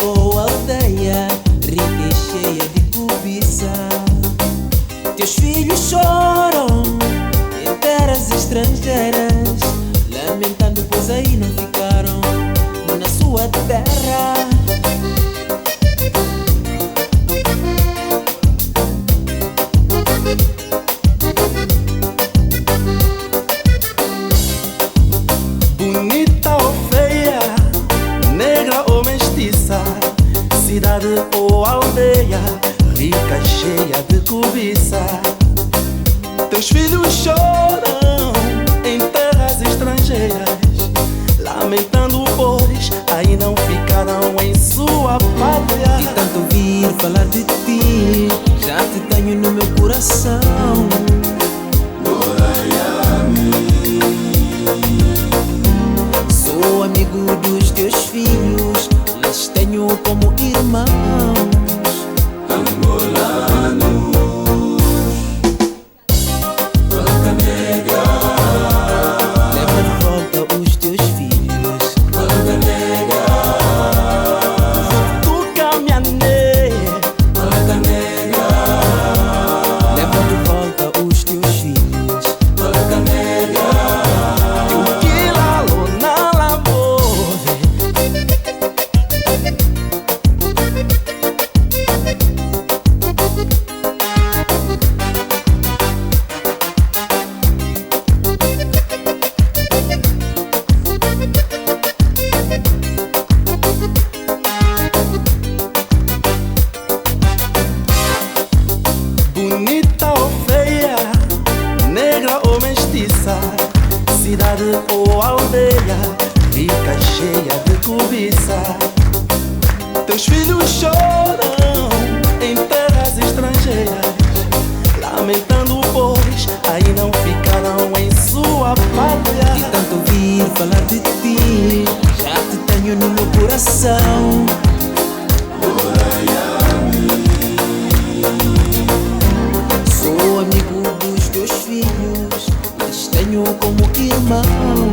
Ou aldeia, rica e cheia de cobiça. Teus filhos choram em terras estrangeiras, lamentando, pois aí não ficaram na sua terra. Bonita ou feia, negra ou mestiça, cidade ou aldeia, rica e cheia de cobiça. Teus filhos choram em terras estrangeiras, lamentando, pois aí não ficaram em sua pátria. De tanto ouvir falar de ti, já te tenho no meu coração. Sou amigo dos teus filhos, lhes tenho como irmãos. Angolanos, Placa Negra, Leva de volta os teus filhos. Placa Negra, Tucamiané, Placa Negra, Leva de volta os teus filhos. Placa Negra, Kilalo na lavore. Bonita ou feia, negra ou mestiça, cidade ou aldeia, rica e cheia de cobiça. Teus filhos choram em terras estrangeiras, lamentando, pois aí não ficaram em sua De pátria. tanto ouvir falar de ti, já te tenho no meu coração. Sou amigo dos teus filhos, lhes tenho como irmãos.